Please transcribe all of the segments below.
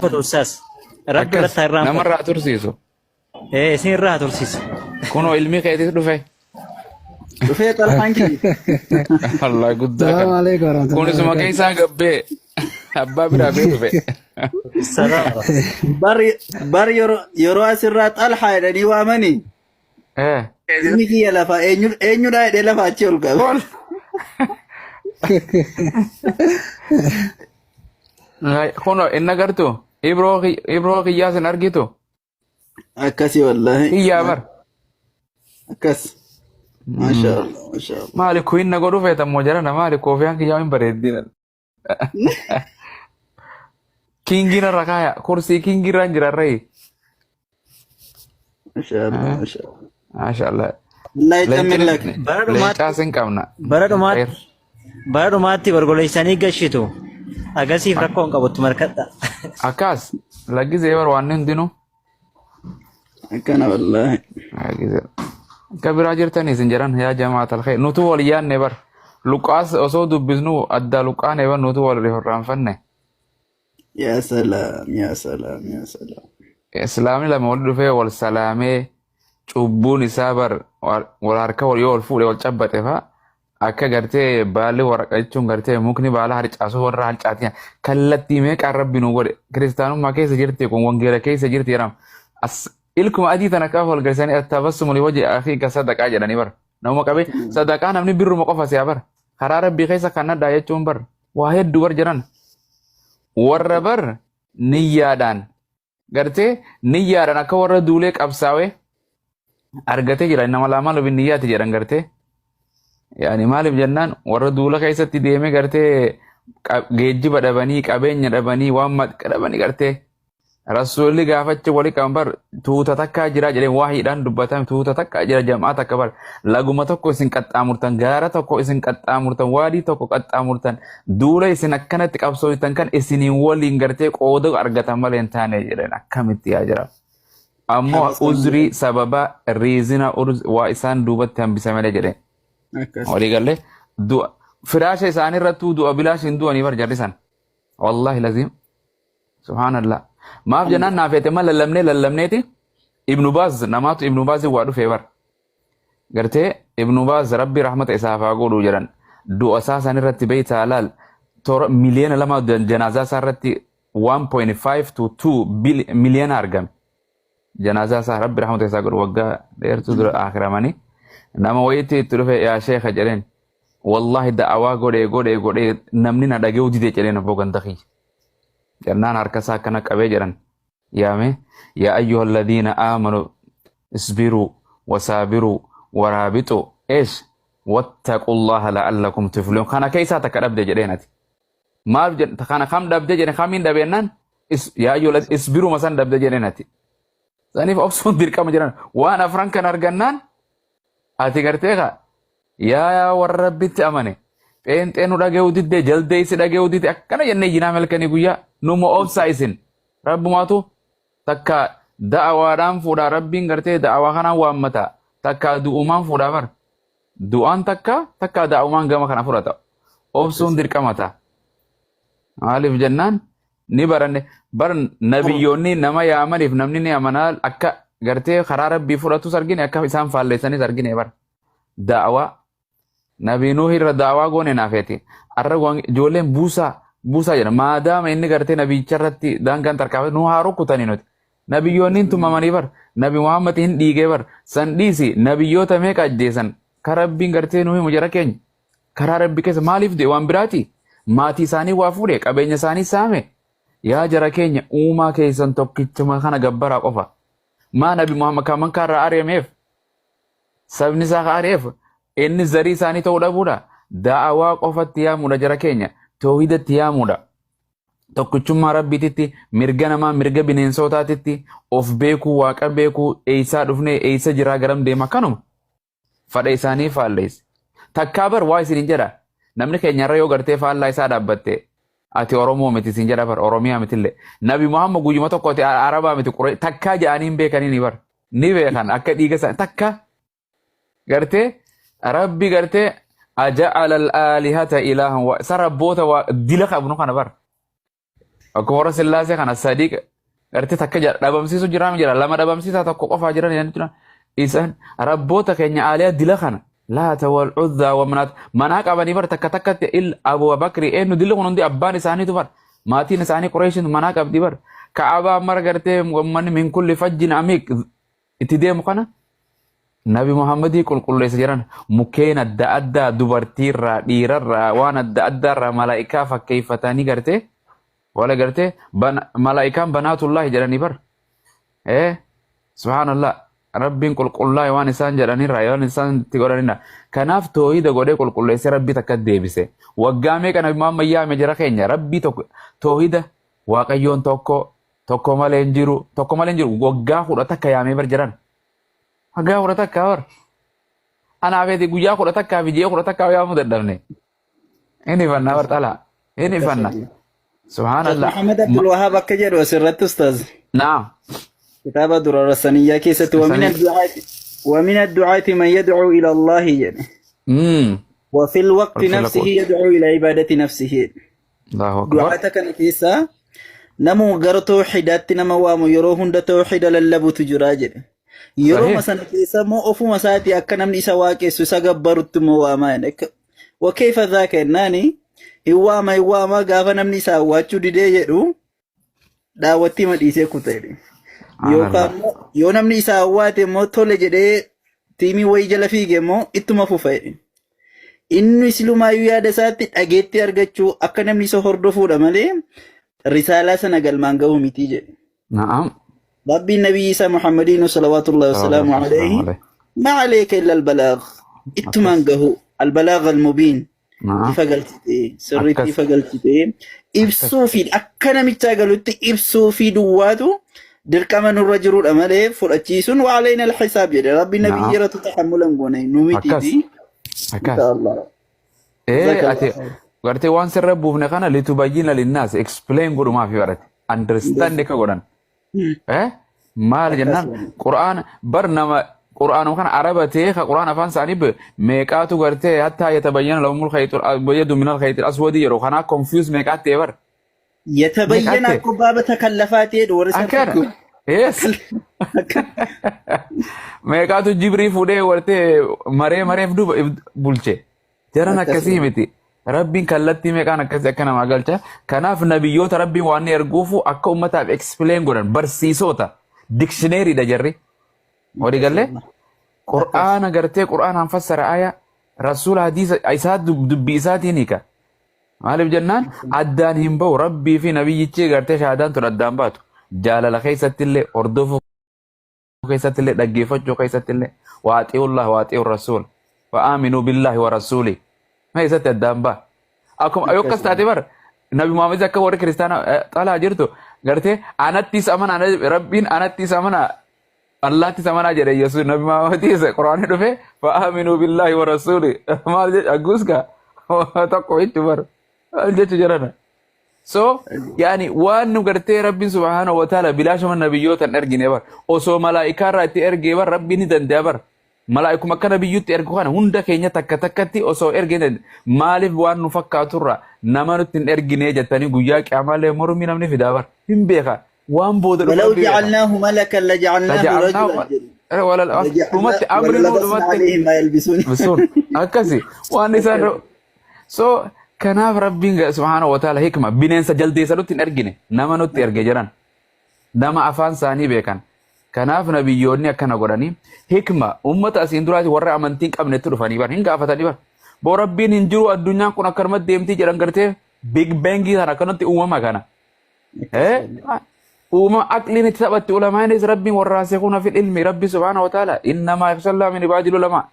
irraanfatu ustaas. Rabbi Akkas irratti haa irraanfatu. namarraa tursiisu. Ee isin irraa haa tursiisu. Kunoo ilmi keetis dhufe. Dhufee xalhaan kiyya. Allah guddaa Salaamu kana. alaikum warahmatullahi Kun isuma wabarakatuh. keessaa gabbee abbaa biraa bee dhufe. Salaam. Bar bar yeroo yeroo asirraa xalhaa jedhanii waamanii Eh. ilmi kiyya lafa eenyu eenyudha jedhee lafa achi ol qabe. Ol. Kunoo inni agartu ibroo ibroo kiyyaas hin argitu. Akkasii wallaahi. Kiyyaa bar. Akkas. Maasha Allah maasha Allah. Maali kuin na godhu feetan moo jarana maali koofiyaan kiyyaa hin bareeddina. Kingiin irra kaaya kursii kingii irra hin jira irra. Maasha Allah maasha Allah. Maasha Allah. Wallahi cammil lak. Bara dhumaatti Leencaas hin qabna. bara dhumaatti bara dhumaatti golgoleessanii gashitu. Agasiif rakkoo hin qabu itti markadha. Akkas laggisee bar waan hundinuu. Akkana wallaahi. Laggisee. Akka biraa jirtanii isin jedhan yaa jamaat alkhair. Nutu wal yaanne bar. Luqaas osoo dubbisnu adda luqaane bar nutu wal irraanfanne. Yaa salaam yaa salaam yaa salaam. Islaamni lama wal dhufee wal salaamee cubbuun isaa bar wal harka wal yoo wal fuudhe wal cabbaxe fa'a akka gartee baalli waraqa jechuun gartee mukni baala harcaasu warra harcaatiin kallattii meeqaan rabbi nu godhe kiristaanummaa keessa jirti kun wangeela keessa jirti jedhama. As ilkuma adii tana qafa wal garsanii attabassumu liwajhi akhiika sadaqaa jedhanii bar. Namuma qabee sadaqaa namni birruma qofa si'a bar. Karaa rabbii keessa kan nadhaa jechuun bar waa hedduu bar jedhan. Warra bar niyyaadhaan gartee niyyaadhaan akka warra duulee qabsaawee argatee jira nama laamaa lubin niyyaati jedhan gartee. Yaani maaliif jennaan warra duula keessatti deemee gartee geejjiba dhabanii qabeenya dhabanii waan maxqa dhabanii gartee Rasuulli gaafachi wali qaban bar tuuta takkaa jira jedhee waahiidhaan dubbatame tuuta takkaa jira jam'aa takka bar laguma tokko isin qaxxaamurtan gaara tokko isin qaxxaamurtan waadii tokko qaxxaamurtan duula isin akkanatti qabsooytan kan isiniin waliin gartee qooda argatan malee hin taane jedhan akkamitti yaa jira. Ammoo uzrii sababa riizina waa isaan duubatti hambisa malee jedhe. Akkas. Walii galee du'a firaasha isaaniirrattuu du'a bilaash hin du'anii bar jarri san. Wallaahi laziim. Subhaanallah. Maaf jennaan naa feete ma lallabnee lallabneeti Ibnu Baaz namaatu Ibnu Baaz waa dhufee bar. Gartee Ibnu Baaz rabbi rahmata isaaf haa godhu jedhan. Du'a isaa san irratti beeytaa laal toora 2 miliyoona janaazaa isaa irratti 1.5 to 2 miliyoona argame. Janaazaa isaa rabbi rahmata isaa godhu waggaa dheertuu dura akhiramanii. Nama wayiitti itti dhufe yaa sheekha jedheen. Wallaahi da'awaa godhee godhee godhee namni na dhaga'uu dide jedheen abboo ganda kiyya. Jennaan harka isaa akkana qabee jedhan yaame yaa ayyuha alladhiina aamanu isbiruu wasaabiruu waraabixuu eesh wattaqullaha la'allakum tuflihun kana keessaa takka dhabde jedheen ati maal jedhe kana kam dhabde jedhe kamiin dhabeennan yaa ayyuha isbiruma san dhabde jedheen ati saniif obsuun dirqama jedhan waan afran kan argannaan Ati gartee kaa yaa warra rabbitti amane pheenxee nu dhaga'uu didde jaldeessi dhaga'uu didde akkana jennee iyyinaa halkanii guyyaa numa obsaa isin rabbumaatu takka da'awaadhaan fuudhaa rabbiin gartee da'awaa kanaan waammata takka du'umaan fuudhaa bar du'aan takka takka da'awumaan gama kana fudhata obsuun dirqama ta'a. Maaliif jennaan ni baranne bar nabiyyoonni nama yaamaniif namni ni amanaa akka gartee karaa rabbii fudhatus argine akka isaan faalleessanis argine bar da'awaa nabii nuuhi irra da'awaa goone naafeeti arra ijoolleen buusaa buusaa jedha maadaama inni gartee nabiyicha irratti daangaan tarkaanfate nu haa rukkutanii nuti nabiyyoonni hin tumamanii bar nabi muhammad hin dhiigee bar san dhiisi nabiyyoota meeqa ajjeesan ka rabbiin gartee nu himu jara keenya Karaa rabbi keessa maaliif du'e waan biraati? Maatii isaanii waa fuudhe qabeenya isaanii saame. Yaa jara keenya uumaa keessan tokkichuma kana gabbaraa qofa. Maa nabi Muhammad kan mankaa irraa ari'ameef sabni isaa ka ari'eef inni zarii isaanii ta'uu dhabuudha. Da'awaa qofatti yaamuudha jara keenya. Toohidatti yaamuudha. Tokkichummaa rabbiititti mirga namaa mirga bineensotaatitti of beekuu waaqa beekuu eessaa dhufnee eessa jiraa garam deema kanuma. Fadha isaanii faalleesse. Takkaa bar waa isin hin jedha. Namni keenya irra yoo gartee faallaa isaa dhaabbatte ati Oromoo miti isin jedha bar Oromiyaa mitillee. Nabi Muhammad guyyuma tokko ati Arabaa miti Quree takkaa jedhanii hin beekanii ni bar. Ni beekan akka dhiiga isaa takka gartee rabbi gartee aja'ala al-aalihata ilaahan waa isa rabboota waa dila qabnu kana bar. Akkuma warra Sillaasee kana sadii gartee takka jira dhabamsiisu jiraam jira lama dhabamsiisaa tokko qofaa jiran jedhanii turan. Isaan rabboota keenya aaliyaa dila kana laata wal cuzzaa wa manaat manaa qabanii bar takka takkatti il Abu Bakri eenyu dilli kun hundi abbaan isaaniitu bar maatiin isaanii Qureeshin manaa qabdi bar Ka'abaa mara gartee ummanni min kulli fajjin amiiq itti deemu kana Nabi Muhammadii qulqulleessa jedhan mukkeen adda addaa dubartiirraa dhiirarraa waan adda addaarraa malaa'ikaa fakkeeffatanii gartee wala gartee malaa'ikaan banaatullaahi jedhanii bar ee subhaanallah rabbiin qulqullaa'e waan isaan jedhanirraa waan isaan itti godhanirraa kanaaf toohida godhee qulqulleessee rabbii takka deebise waggaa meeqa Nabi Muhammad yaame jara keenya rabbii tokko toohida waaqayyoon tokko tokko malee hin jiru tokko malee hin jiru waggaa 11 yaamee bar jiran waggaa 11 bar anaa feeti guyyaa 11 fi ji'a 11 yaamuu dadhabne hin ifanna bar xalaa hin ifanna Ustaz subhaanallah Muhammad Abdul Wahab akka jedhu asirratti Ustaz. Naam. Kitaaba durara saniyyaa keessatti ومن Sanii. الدعاة ومن الدعاة من يدعو إلى الله jedhe. وفي الوقت وفي نفسه الوقت. يدعو إلى عبادة نفسه. Allahu akbar. Du'aata kana keessa namuu gara tawxiidaatti nama waamu yeroo hunda tawxiida lallabutu jira jedhe. Yeroo Sahih. sana keessa immoo ofuma isaatii akka namni isa waaqessu isa gabbarutti immoo waamaa jedhe. Wakkeeffa isaa kennaani hin waama hin waama gaafa namni isa awwaachuu didee jedhu daawwattii ma dhiisee kuta jedhe. Yookaan Subhanallah. immoo yoo namni isa awwaate immoo tole jedhee tiimii wayii jala fiige immoo ittuma fufa jedhe. Inni silumaayyuu yaada isaatti dhageettii argachuu akka namni isa hordofuudha malee risaalaa sana galmaan gahuu miti jedhe. Na'am. Rabbiin nabiyyi isaa Muhammadiin salawaatullahi wasalaamu Sallallahu alayhi alayhi. ma alayka illa albalaagh ittumaan Akkas. gahu albalaagh almubiin Na'am. ifa galchite sirriitti Akkas. ifa galchite Akkas. ibsuu fi akka namichaa galutti ibsuu fi duwwaatu dirqama nurra jirudha malee fudhachiisuun wa alayna alxisaab jedhe rabbiin nabiyyi Na'am. irratti taxammulan goone nu Akkas. mitiiti. Akkas. Inshallah. Ee Jazakallah ati khair. gartee waan sirra buufne kana litubayyina linnaas explain godhumaaf barate understand akka godhan. Eh maal jennaan Akkasuma. Qur'aan bar nama Qur'aanuma kana araba ta'ee ka Qur'aan afaan isaanii meeqaatu gartee hattaa yatabayyana lahumul khayxul abyadu minal khayxil aswadi jedhu kanaa confuse meeqaatti ta'e bar Yatabayyana meeqaatti akka baaba takallafaa ta'e warri isaan akkana tokko. yes Akka meeqaatu jibrii fuudhee wartee maree mareef duuba bulche jaran akkasii akkasuma. miti rabbiin kallattii meeqaan akkasii akka namaa galcha kanaaf nabiyyoota rabbiin waan inni erguufu akka ummataaf explain godhan barsiisota dikshineeriidha jarri walii gallee Akkasuma. Akkas. qur'aana gartee qur'aanaan fassara aya rasuula hadiisa isaa dubbii isaatiin hiika Maaliif jennaan addaan hin bahu rabbii fi nabiyyichi gartee shahaadaan tun addaan baatu. Jaalala keessatti illee hordofuu keessatti illee dhaggeeffachuu keessatti illee waaxi'ullah waaxi'ur rasuul wa aaminuu billaahi wa rasuuli keessatti addaan ba'a. Akkuma yoo akkas taate bar Nabi Muhammad akka warri kiristaana xalaa jirtu gartee anattis amana rabbiin anattis amana Allaattis amanaa jedhe Yesuus Nabi Muhammadis Quraanni dhufe fa'aaminuu billaahi wa rasuuli maal jedhu agguus kaa tokko jechu bar maal jechu jedhana. So yaani waan nu gartee Rabbiin subhaanahu wa ta'ala bilaashuma nabiyyoota hin ergine bar osoo malaa'ikaa irraa itti ergee bar Rabbiin ni danda'a bar malaa'ikuma akka nabiyyutti ergu kana hunda keenya takka takkatti osoo ergee ni danda'a. Maaliif waan nu fakkaaturraa nama nutti hin ergine jettanii guyyaa qiyaamaallee mormii namni fidaa bar hin beeka Waan booda dhufu Walaw Rabbi beeka. ja'alnaahu malakan laja'alnaahu Laja'alnaahu rajulan jedhe. wala dhumatti Laja'alnaa amri nuu walalabasna dhumatti alayhim maa yalbisuun. sun akkasi waan isaan so kanaaf Rabbiin subhaanahu wa ta'ala hikma bineensa jaldeessa nutti hin ergine nama nutti erge jedhan nama afaan isaanii beekan kanaaf nabiyyoonni akkana godhanii hikma ummata asiin duraati warra amantii hin qabnetti dhufanii bar hin gaafatanii bar boo Rabbiin hin jiru addunyaan kun akkanumatti deemtii jedhan gartee big bangii sana akkanatti uumama kana Akkas wallahi. Uumama aqliin itti taphatti ulamaanis rabbiin warraasikuuna fil ilmi rabbi subhaanahu wa ta'ala innamaa yakhshallaa min ibaadil ulamaa.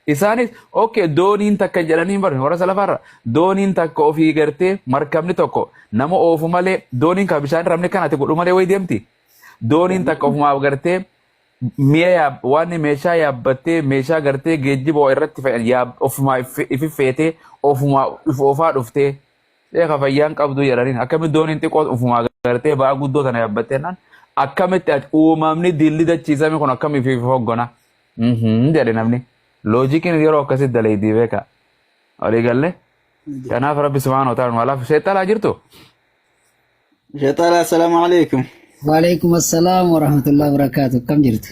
Isaanis okay dooniin takka jedhanii hin barne warra salafaarra dooniin takka ofii gartee markabni tokko nama oofu malee dooniin kan bishaan rabni kan ati godhu malee wayi deemti. Dooniin takka ofumaaf gartee mi'a yaab waan meeshaa yaabbattee meeshaa gartee geejjiba waa irratti fe'an yaab ofumaa ifi feetee ofumaa if oofaa dhuftee Sheekha fayyaan qabdu jedhaniin akkamitti dooniin xiqqoo ufumaa gartee ba'aa guddoo tana yaabbattee naan akkamitti ati uumamni dilli dachiisame kun akkamiif if hoggona jedhe namni loojikiin yeroo akkasitti dalaydii beeka walii galle kanaaf rabbi subhaanahu wa ta'ala nu alaaf sheexalaa jirtu. Shaxaala assalaamu alaikum. Waalaikum assalam warahmatullahi wabarakatuh. Akkam jirtu?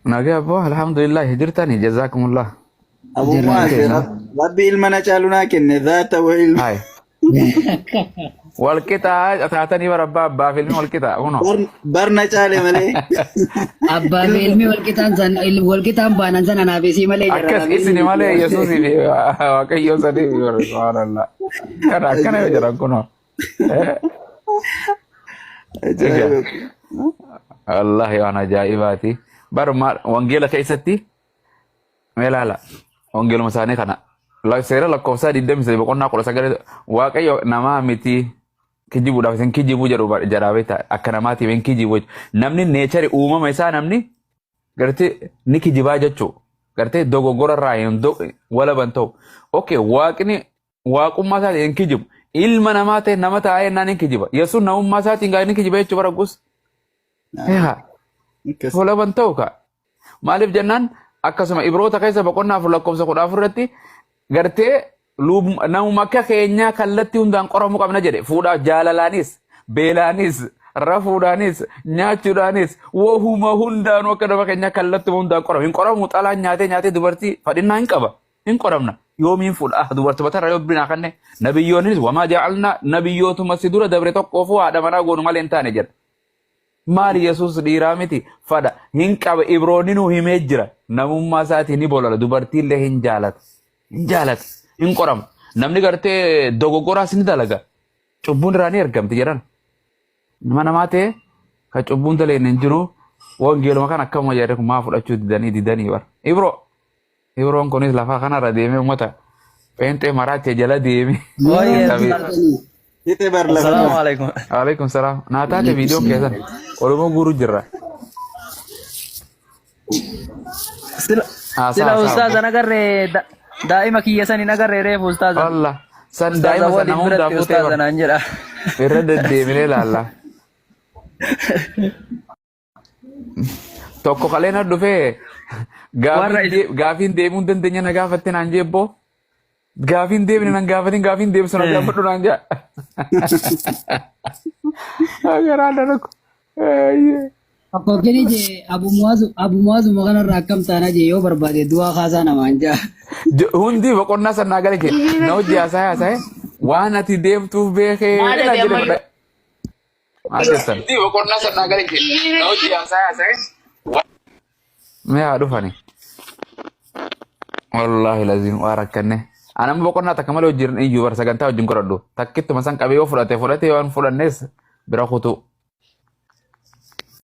Nagaa abboo alhamdulillah jirtani jazaakumullah. Abu Jirra. Muaz rabbi ilma na caalu naa kenne zaata wa ilma. Hai. Walqixa taatanii bara abbaa abbaa fi ilmi walqixa kunoo. Bar na caale malee. Abbaa fi ilmi walqixaan san walqixaan baanan san anaaf isii malee jarra Akkas lameen isini miti. malee Yesuusii fi Waaqayyoo sadii subhaanallah. Kana akkana yoo jedhan kunoo. Ajaa'iba. Wallahi waan ajaa'ibaati. Baruma wangeela keessatti mee ilaala. Wangeeluma isaanii kana. Seera lakkoofsaa 23 boqonnaa 19 Waaqayyo namaa miti kijibuudhaaf isin kijibuu jedhu jedhaa beektaa akka namaatiif hin kijibu jechuudha. Namni neechari uumama isaa namni gartee ni kijibaa jechuu gartee dogoggora irraa hin walaban ta'u. Okay waaqni waaqummaa isaatiin hin kijibu. Ilma namaa ta'e nama taa'ee naan hin kijiba. Yesuun namummaa isaatiin gaa inni kijiba jechuu bara gus. Yaa Akkas. walaban ta'u ka. Maaliif jennaan akkasuma Ibroota keessa boqonnaa 4 lakkoofsa 14 irratti gartee namuma akka keenyaa kallattii hundaan qoramuu qabna jedhe fuudhaa jaalalaanis beelaanis rafuudhaanis nyaachuudhaanis wahuma hundaanuu akka nama keenyaa kallattuma hundaan qoramu hin qoramu xalaan nyaatee nyaatee dubartii fadhinnaa hin qaba hin qoramna yoomiin fuudha ah dubartuma tarra yoo binaa kanne nabiyyoonnis wamaa ja'alnaa nabiyyootuma si dura dabre tokkoofuu haadha manaa goonu malee hin taane jedha. Maali Yesuus dhiiraa miti fadha hin qaba Ibroonni nu himee jira namummaa isaatii ni bolala dubartiillee hin jaalata hin jaalata hin qorama namni gartee dogoggoraas ni dalaga cubbuun irraa ni ergamti jedhan nama namaa ta'e kan cubbuun daleen hin jiru wangeeluma kan akkamuma jedhe kun maa fudhachuu didanii didanii bara Ibro Ibroon kunis lafa kanarra deemee uummata pheenxee maraache jala deemee. Yeroo Tabii. barbaadanii. Fixe bar lafa Assalamu kana. alaikum. Alaikum salaam. Naa taate viidiyoon keessan Oromoo guuru jirra. Sila Haasaa sila haasaa. ustaazan agarree daa'ima kiyya san hin agarree reefu ustaazan. Walla san Ustaaza daa'ima san waliin nama hundaa biratti fuutee ustaaza bara. naan jedha. Irra deddeebinee ilaalla. Tokko kalee na dhufee Warra gaafiin gaafiin deemuu hin dandeenye na gaafatte naan jebboo. Gaafiin deemne nan gaafatin gaafiin deemsu na gaafadhu naan jaa. Garaa na rakko. Tokko kini je Abu Muazu Abu Muazu kanarraa akkam taana je yoo barbaade du'aa kaasaa namaan jaa. Hundi boqonnaa san naa gale jee na hojii haasa'e haasa'e waan ati deemtuuf beekee Maal naan ati jedhe amma fudha. Maal jettan? Hundi boqonnaa san naa gale jee na hojii haasa'e haasa'e. Mee haa dhufani. Wallaahi laziim waa rakkanne. Ana amma boqonnaa takka malee hojii iyyuu bara sagantaa wajjin godhadhu. Takkittuma san qabee yoo fudhate fudhate yoo hin fudhannes bira kutu.